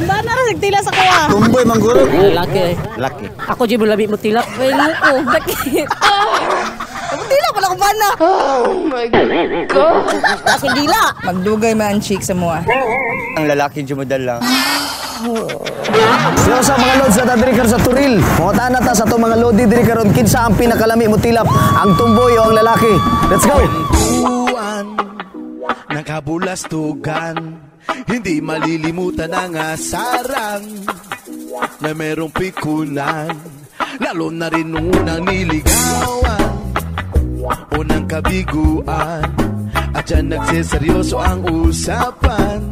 Bana ra sigtila sa kuha. Tumboy mangguro. Lalaki. Laki. Ako di mo labi mo tilap. Way ko. Sakit. Tila pala ko bana. Oh my God! Kasi dila. Magdugay man ang chick sa mua. Ang lalaki jumudala. So sa mga lods na diri karon sa Turil. Mangutana ta sa atong mga lodi diri karon kinsa ang pinakalami mo tilap, ang tumboy o ang lalaki. Let's go. Nakabulastugan, hindi malilimutan ang asaran na merong pikunan, lalo na rin nung unang niligawan, unang kabiguan, at yan nagsiseryoso ang usapan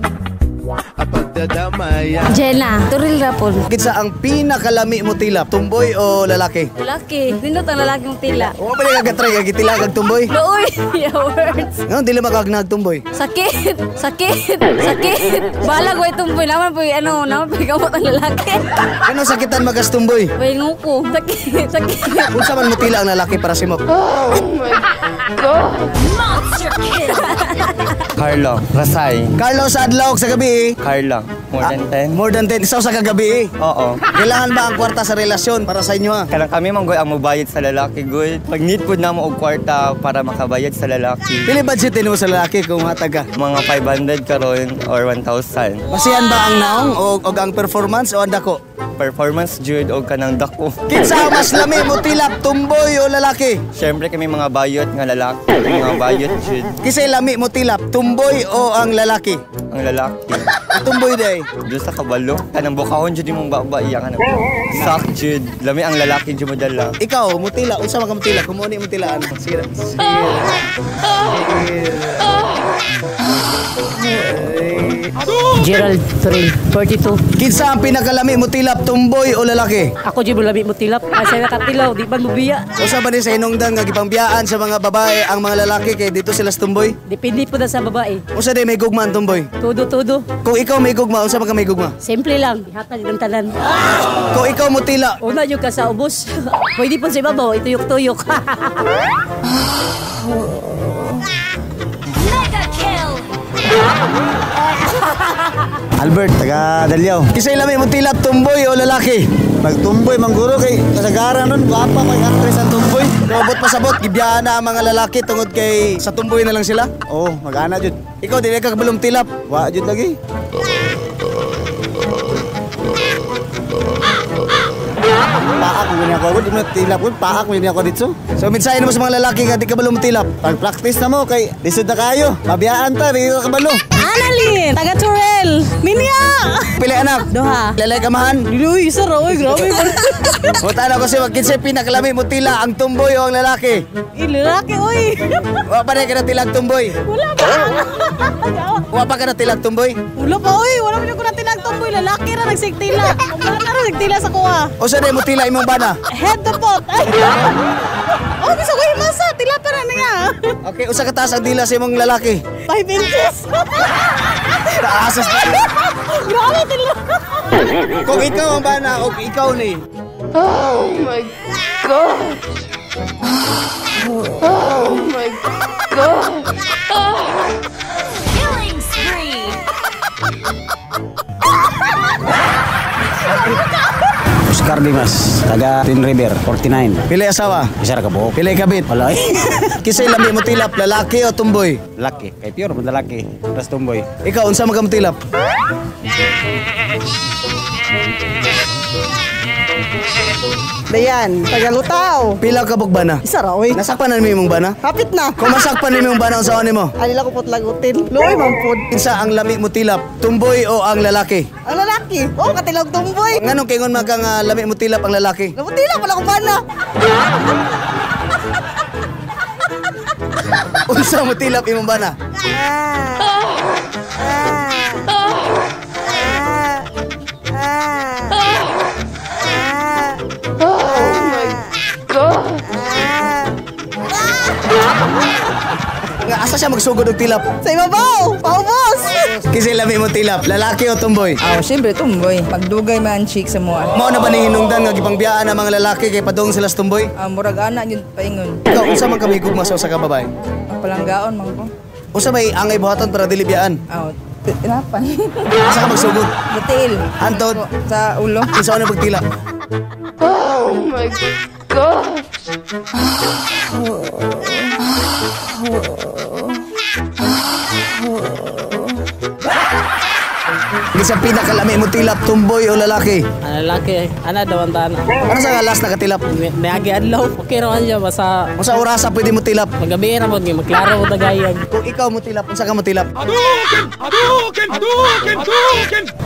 at pagdadamayan. Jenna, Turil rapon. Kinsa ang pinakalami mo tilap, tumboy o lalaki? Lalaki. Nindot ang lalaki mong tila. Wa pa ni kagatry kag gitila kag tumboy. Luoy. Yeah, words. Ngan dili makag tumboy. Sakit. Sakit. Sakit. Balag way tumboy naman po ano, naman po kamot ang lalaki. Ano sakitan magas tumboy? Way nguko. Sakit. Sakit. Unsa man mo tila ang lalaki para simo? Monster kill. Carlo. Rasay. Carlo sa adlaw sa gabi eh. Carla. More than 10? More than 10. Isa sa kagabi eh. Oo. Kailangan ba ang kwarta sa relasyon para sa inyo ha? Kanang kami manggoy ang mobayad sa lalaki gud. Pag need pud namo og kwarta para makabayad sa lalaki. Pili budget mo sa lalaki kung hatag ka? Mga 500 karon or 1,000. Basihan ba ang naong o ang performance o ang dako? Performance jud og kanang dako. Kinsa ang mas lami mo tilap, tumboy o lalaki? Syempre kami mga bayot nga lalaki, mga bayot jud Kinsa lami mo tilap, tumboy o ang lalaki? ang lalaki. Tumboy day. Diyos sa kabalo. Kanang bukahon jud imong baba iya kanang sak jud. Lami ang lalaki jud modala. Ikaw, mutila, unsa man ka mutila? Kumuha ni mutila ano? Sige. Sige. Gerald Turil, 42. Kinsa ang pinakalami mo tilap, tumboy o lalaki? Ako di mo labi mo tilap. Asa nakatilaw, di man mo biya. Usa ba ni sa hinungdan nga gipangbiyaan sa mga babae ang mga lalaki kay dito sila sa tumboy? Depende po na sa babae. Usa day may gugma ang tumboy? Todo-todo. Kung ikaw may gugma, unsa man ka may gugma? Simple lang. Ihatag ng tanan. Kung ikaw mutila, Una yung ka sa ubos. Pwede po sa ibabaw, ituyok-tuyok. Mega kill. Albert, taga Dalyaw. Kisay lami mo tilap, tumboy o lalaki? Magtumboy, mangguro kay kasagaran nun, gwapa may actress ang tumboy. Robot pasabot, gibiyaan na ang mga lalaki tungod kay sa tumboy na lang sila. Oh, mag-ana jud. Ikaw, dili ka kabalong tilap. Wa jud lagi. Paak mo niya ako, di mo tilap ko, paak mo niya ako dito. So, mensahe mo sa mga lalaki nga di kabalong tilap. Pag-practice na mo kay lisod na kayo. Mabiyaan ta, di ka kabalo. Annalyn, taga Turil. Minya. Pili anak. Duha. Lalay kamahan. Uy, sir, oy, grabe. Muta na kasi magkinsay pinakalami mo tila ang tumboy o ang lalaki. Lalaki, oy. Wa pa na ka na tilag tumboy. Wala pa. Wa pa ka na tilag tumboy. Wala pa, oy. Wala pa ko natin ang tumboy. Lalaki ra nagsigtila. Wala ra nagsigtila sa kuha. Usa day mo tila imong bana. Head the pot. Ay. Oh, bisa ko himasa. Tila pa na niya. Okay, usa ka taas ang dila sa imong lalaki. 5 inches. Taasas na. Grabe, tila. Kung ikaw ang bana o ikaw ni. Oh my God! Oh my God! Killing spree. Oscar Dimas, taga Twin River, 49. Pili asawa. Isa ra ka buok. Pili kabit. Wala eh. Kisay lami mo tilap, lalaki o tumboy? Laki, kay pure man lalaki. Tas tumboy. Ikaw unsa man ka mo tilap? Dayan, taga Lutaw. Pila ka buok bana? Isa ra oy. Nasakpan na nimo imong bana? Hapit na. Kung masakpan nimo imong bana unsa nimo? Alila ko putlagutin. Luoy man pod. Kinsa ang lami mo tilap, tumboy o ang lalaki? Ang lalaki. Oh, katilog tumboy. Nganong kingon man ka nga lami mo tilap ang lalaki? Namutila pala ko bana. Unsa mo tilap imong bana? God! Nga asa siya magsugod og tilap? Sa ibabaw, paubos. Kisay lami mo tilap, lalaki o tumboy? Aw, syempre tumboy. Magdugay man ang chick sa mua. Mao na ba ni hinungdan nga gipangbiyaan ang mga lalaki kay padung sila sa tumboy? Ah, murag ana yun paingon. Ikaw unsa man ka may gugma sa usa ka babae? Palanggaon man ko. Unsa may angay buhaton para dili biyaan? Aw, Tinapan. Asa ka magsugod? Sa tiil. Antod? Sa ulo. Kinsa una pagtila? Oh my God! Kinsa pinakalami mo tilap, tumboy o lalaki? Ang lalaki, ana daw ang tana. Ano sa last na katilap? Niagi adlaw, okay raman siya, basta Unsa orasa pwede mo tilap? magabi na po, maklaro po tagayag. Kung ikaw mo tilap, unsa ka mo tilap?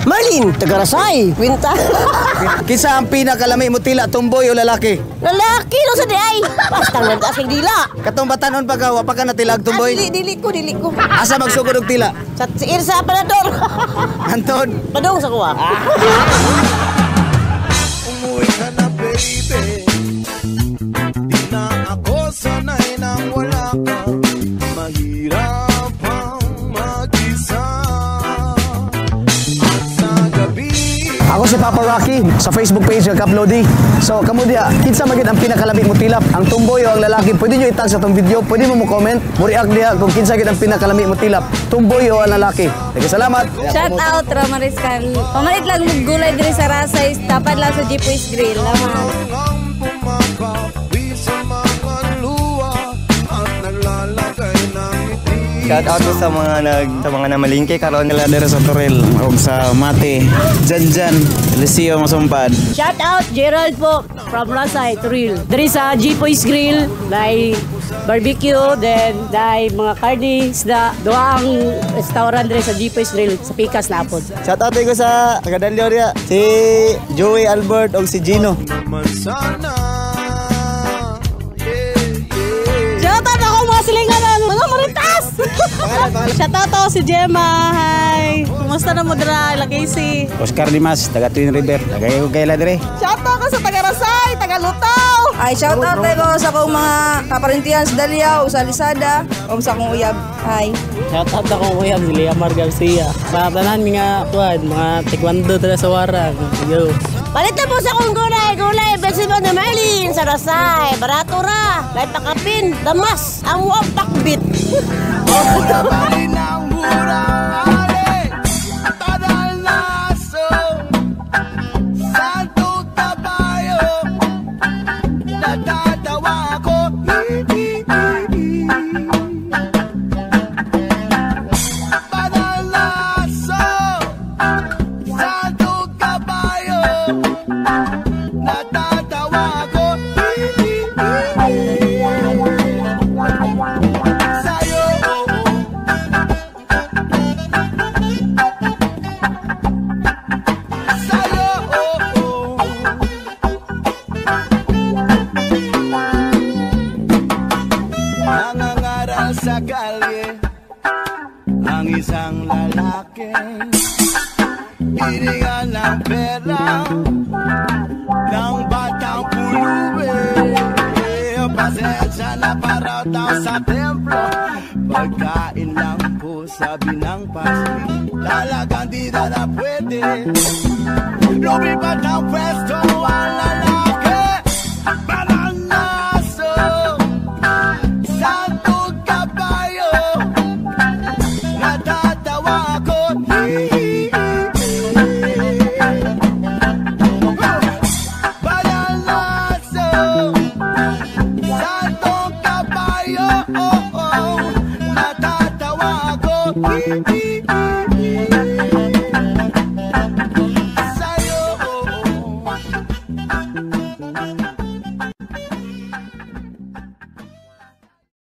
Marlin, taga-Rasay, Kwinta. Kinsa ang pinakalami mo tila, tumboy o lalaki? Lalaki no sa di ay. Basta nagtaas kay dila. Katong batanon pa ka, wa pa ka natilag Ah, tumboy? dili, dili ko, dili ko. Asa magsugod og tila? Sa si Irsa Palador. Anton, Padong sa kuwa. Umuwi ka na baby. Di na ako sanay nang wala ka. Mahirap ang mag-isa. At sa gabi ako si Papa Rocky sa Facebook page ng Kaplodi. So, kamo diha, kinsa magid ang pinakalami mo tilap? Ang tumboy o ang lalaki? Pwede nyo itag sa tong video, pwede mo mo-comment, mo-react diha kung kinsa gid ang pinakalami mo tilap, tumboy o ang lalaki. Salamat. Shout out Ramariscal. Pamalit lang mong gulay diri sa Rasay, tapat lang sa Jeepways Grill. Lamat. ang pumapawi sa mga luha at naglalagay ng ngiti. Shout out ko sa mga nag sa mga namalingke karon Nila dere sa Toril ug sa Mate, Janjan, Liceo Masumpad. Shout out Gerald po from Rasay, Turil. Diri sa Jeepways Grill, dai barbecue, then dai mga karne, isda. Duha ang restaurant diri sa Jeepways Grill sa Pikas na apod. Shout out ko sa taga Dalio diha. Si Joey Albert og si Gino. Naman sana. Yeah, yeah. Shout out ako mga silinganan, mga maritas! Shout out ako si Gemma, hi! Kumusta na mo dira, ila Casey? Oscar Dimas, taga Twin River. Tagay ko kaila dere. Shout out ko sa taga-Rasay, taga-Lutaw. Ay, shout out ko sa akong mga kaparintihan sa Daliao, sa Lisada, o sa akong uyab. Hi. Shout out ako kuya, si Lea Mar Garcia. Sa tanan mga kuan, mga taekwondo dira sa Warang. Yo. Palit na po sa akong gulay, gulay, vegetable na Merlin sa Rasay, barato ra, lahi pakapin, damas, ang wang pakbit. Rin ang murang-ari, Tadal na aso, Santo Tabayo, natatawa ako. Tadal na aso, Santo Kabayo, natatawa ako. Sa'yo, sa'yo, Nangangaral sa kalye ang isang lalaki. Hiningan ng pera ng batang pulubi. Pasensya na para daw sa templo. Pagkain lang po sabi ng pastor. Talagang di na na pwede. Lumipat ng pwesto ang lalaki. Parang aso, Santo Kabayo, natatawa ako. Parang aso, Santo Kabayo, natatawa ako. Sa'yo.